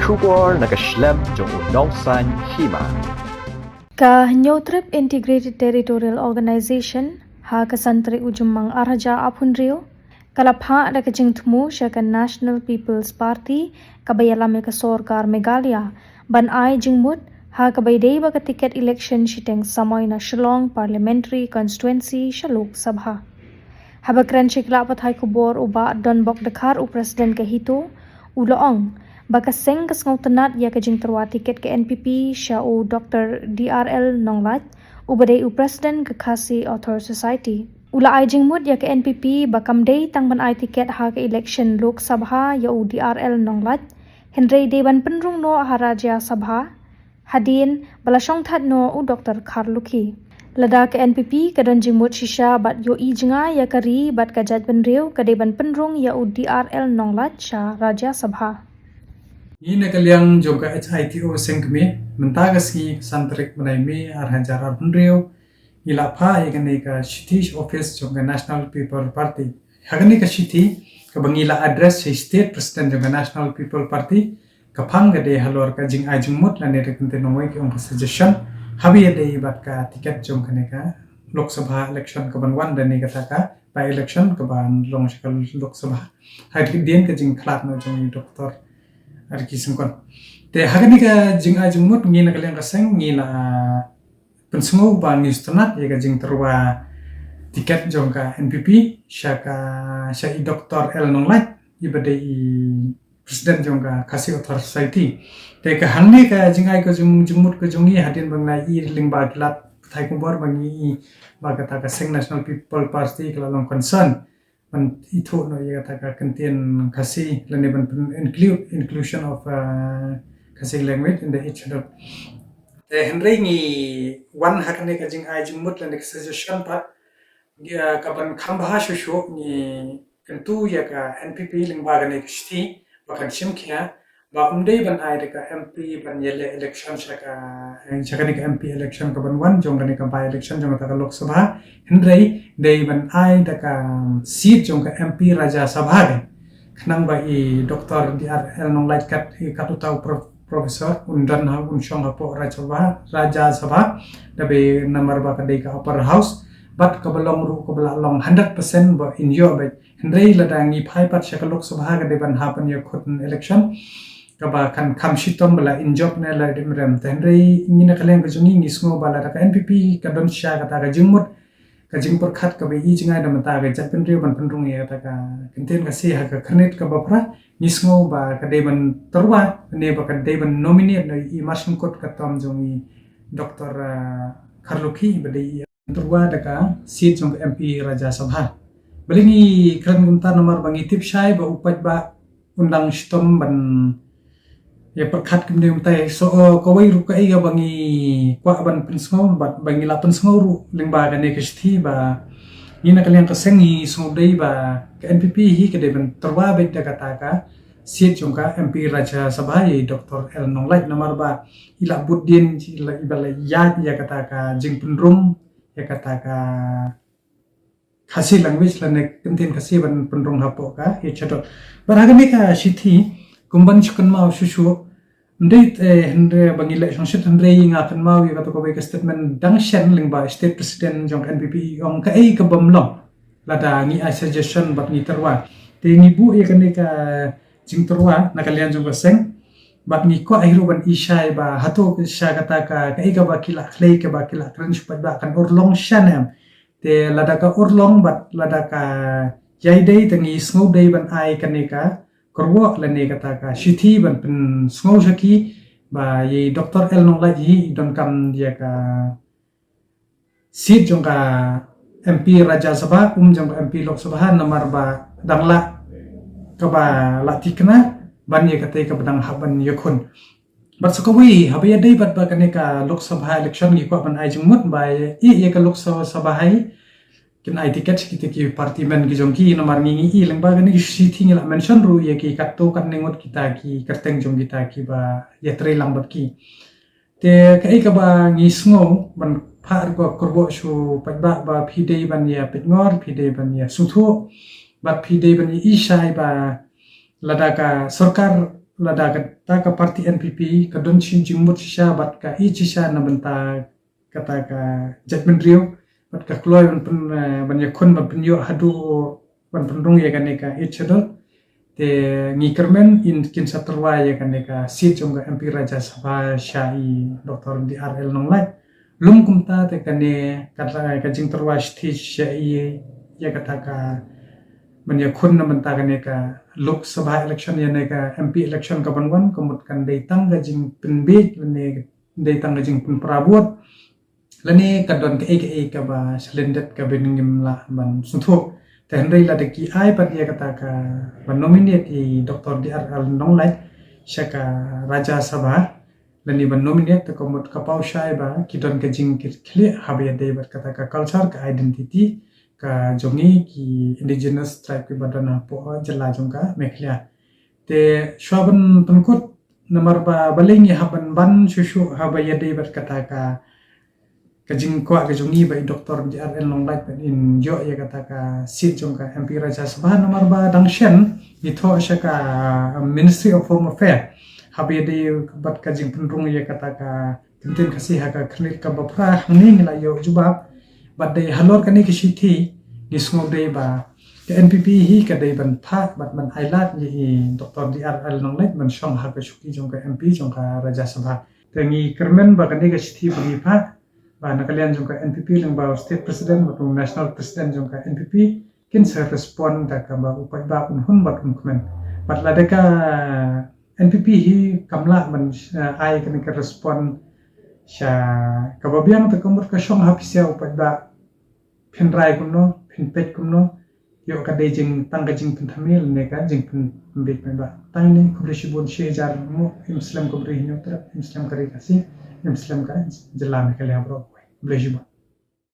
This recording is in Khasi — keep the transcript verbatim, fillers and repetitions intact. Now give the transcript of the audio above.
Khubor na ka shlem jong u Nongsaiñ Hima. Ka Hynñiewtrep Integrated Territorial Organization ha ka san tarik u Jymmang ar hajar arphew hynriew ka la phah da ka jingthmu sha ka National People's Party kaba ïalam ïa ka sorkar Meghalaya ban ai jingmut ha kaba ïadei bad ka tiket election shiteng samoi na Shillong Parliamentary Constituency sha Lok Sabha. Haba kren sha ki lad pathai khubor u Bah Donbok Dkhar, u President ka HITO, u la ong ba ka seng ka sngewtynnad ïa ka jingtyrwa tiket ka NPP sha u Doctor DRL Nonglait, uba dei u President ka Khasi Author Society. U la ai jingmut ïa ka NPP ba kam dei tang ban ai tiket ha ka election Lok Sabha ïa u DRL Nonglait, hynrei dei ban pynrung noh ha Rajya Sabha hadien ba la shongthait noh u Doctor Kharlukhi. Lada ka NPP ka don jingmut shisha bad ïohi jngai ïa ka ri bad ka jaitbynriew, ka dei ban pynrung ïa u DRL Nonglait sha Rajya Sabha. Ngi na ka liang jong ka HITO seng kmie, mynta ka sngi ka san tarik bnai May ar hajar arphew hynriew, ngi la phah ïa kane ka shithi sha office jong ka National People Party. Ha kane ka shithi kaba ngi la address sha State President jong ka National People Party, ka phang ka dei halor ka jingai jingmut lane da ka ktien nongwei ki ong ka suggestion, haba ïadei bad ka tiket jong kane ka Lok Sabha election kaban wan lane kata ka by election kaban long sha ka Lok Sabha. Hadien ka jingkhlad noh jong i Doctor Ricky Syngkon. Te ha kane ka jingai jingmut ngi na ka liang ka seng ngi la pynsngew ba ngi sngewtynnad ïa ka jingtyrwa tiket jong ka NPP sha ka, sha i Doctor L Nonglait, iba dei i President jong ka Khasi Author Society. Te ka hangne ka jingai ka jing, jingmut ka jong ngi hadien ba ngi la ïohi lyngba ki lad pathai khubor ba ngi ïohi ba kata ka seng National People Party ka la long concern ban ithuh noh ïa kata ka ktien Khasi lane ban pyn include, inclusion of, uh, Khasi language in the Eighth Schedule. Te hynrei ngi wan ha kane ka jingai jingmut lane ka suggestion pat, ïa kaban kham bha shuh shuh ngi kyntu ïa ka NPP lyngba kane ka shithi ba kan shim khia ba ym dei ban ai da ka MP ban ïaleh election sha ka, eh, sha kane ka MP election kaban wan jong kane ka by election jong kata ka Lok Sabha. Hynrei dei ban ai da ka seat jong ka MP Rajya Sabha ka. Khnang ba i Doctor D R L Nonglait kat, i kat uta u pro-, professor un don ha, un shong hapoh Rajya Sabha, Rajya Sabha, da ba namar ba ka dei ka upper house, bad kaba long ruh kaba la long hundred percent ba in ïoh ba. Hynrei lada ngi phai pat sha ka Lok Sabha ka dei ban hap ban ïakhun election kaba kan kham shitom ba la in jop ne la dim rem. Te hynrei ngi na ka liang ka jong ngi ngi sngew ba lada ka NPP ka don sha kata ka jingmut, ka jingpyrkhat kaba ïohi jngai da mynta ka jaitbynriew ban pynrung ïa kata ka ktien Khasi ha ka khyrnit kaba phra, ngi sngew ba ka dei ban tyrwa ne ba ka dei ban nominate noh i Marshal Court ka tom jong i Doctor, ah, Kharlukhi ba dei i tyrwa da ka seat jong ka MP Rajya Sabha. Balei ngi kren kumta? Namar ba ngi tip shai ba u paidbah un dang shitom ban ïa pyrkhat kumne kumtai. So, uh, kawei ruh kaei kaba ngi kwah ban pynsngew bad ba ngi la pynsngew ruh lyngba kane ka shithi ba ngi na ka liang ka seng ngi sngew dei ba ka NPP hi ka dei ban tyrwa beit da kata ka seat jong ka MP Rajya Sabha ïa i Doctor L Nonglait namar ba i la bud dien, i la, i ba la ïaid ïa kata ka jingpynrung ïa kata ka Khasi language lane ktien Khasi ban pynrung hapoh ka Eighth Schedule. Bad ha kane ka shithi kum ban shu kynmaw shuh shuh, ym dei, eh, hynrei ba ngi leh shongshit, hynrei nga kynmaw ïa kato kawei ka statement dang shen lyngba State President jong ka NPP, i ong kaei kabym long lada ngi ai suggestion bad ngi tyrwa. Te ngi buh ïa kane ka jingtyrwa na ka liang jong ka seng bad ngi kwah hi ruh ban ïohi shai ba hato sha kata ka, kaei kaba ki la khlei, kaba ki la kren sha paidbah kan urlong sha ne em. Te lada ka urlong bad lada ka ïai dei, te ngi sngew dei ban ai kane ka kyrwoh lane kata ka shithi ban pynsngew sha ki ba i Doctor L Nonglait hi i donkam ïa ka seat jong ka MP Rajya Sabha kum jong ka MP Lok Sabha namar ba dang lah kaba la thikna ban ïa katei kaba dang hap ban ïakhun. Bad sa kawei, haba ïadei bad ba kane ka Lok Sabha election ngi kwah ban ai jingmut ba ïa, ïa ka Lok Sabha, Sabha hi kin ai ticket kita ki party man ki jong ki, namar ngi, ngi ïohi lyngba kane ka shithi ngi la mention ruh ïa ki katto katne ngut kita ki kyrteng jong kita kiba ïatrei lang bad ki. Te kaei kaba ngi sngew ban phah ruh ka kyrwoh sha u paidbah ba phi dei ban ïa peit ngor, phi dei ban ïa sngewthuh bad phi dei ban ïa ïohi shai ba lada ka sorkar lada kata ka party N P P ka don shi jingmut shisha bad ka ïeit shisha na bynta kata ka jaitbynriew bad ka kloi ban pyn, eh, ban ïakhun ban pynïoh haduh ban pynrung ïa kane ka Eighth Schedule. Te ngi kyrmen in kin sa tyrwa ïa kane ka seat jong ka M P Rajya Sabha sha i Doctor D R L Nonglait. Lum kumta te kane kata ka jingtyrwa shithi sha i ïa kata ka ban ïakhun na bynta kane ka Lok Sabha election ïa ne ka M P election ka ban wan ka mut kan dei tang ka jingpynbiej lane dei tang ka jingpynpra vote. Lane ka don kaei kaei kaba shalyndet kaba ngim lah ban sngewthuh. Te hynrei lada ki ai pat ïa kata ka ban nominate i Doctor D R L Nonglait sha ka Rajya Sabha lane ban nominate te ka mut ka paw shai ba ki don ka jingkitkhlieh haba ïadei bad kata ka culture ka identity ka jong ngi ki indigenous tribe kiba don hapoh jylla jong ka Meghalaya. Te shuwa ban pynkut namar ba balei ngi hap ban ban shuh shuh haba ïadei bad kata ka ka jingkwah ka jong ngi ba i Doctor D R L Nonglait ban in ïoh ïa kata ka seat jong ka M P Rajya Sabha namar ba dang shen ngi thoh sha ka Ministry of Home Affairs haba ïadei bad ka jingpynrung ïa kata ka kyntien Khasi ha ka khyrnit kaba phra hangne ngi la ïoh jubab bad dei halor kane ka shithi ngi sngew dei ba ka N P P hi ka dei ban phah bad ban ai lad ïa i Doctor D R L Nonglait ban shong ha ka shuki jong ka M P jong ka Rajya Sabha. Te ngi kyrmen ba kane ka shithi ba ngi phah ba na ka liang jong ka N P P lyngba u State President bad u National President jong ka N P P kin sa respond da kaba u paidbah un hun bad un kmen. Bad lada ka N P P hi kam lah ban, eh, ai kane ka respond sha kaba biang te ka mut ka shong ha pisa u paidbah phin rai kumno phin peit kumno ïoh ka dei jing tang ka jingpynthymmai ne ka jingpynbiej paidbah. Tang ne khublei shibun shi hajar mo im slem ka Bri Hynñiewtrep im slem ka Ri Khasi im slem ka jylla Meghalaya baroh. Khublei shibun.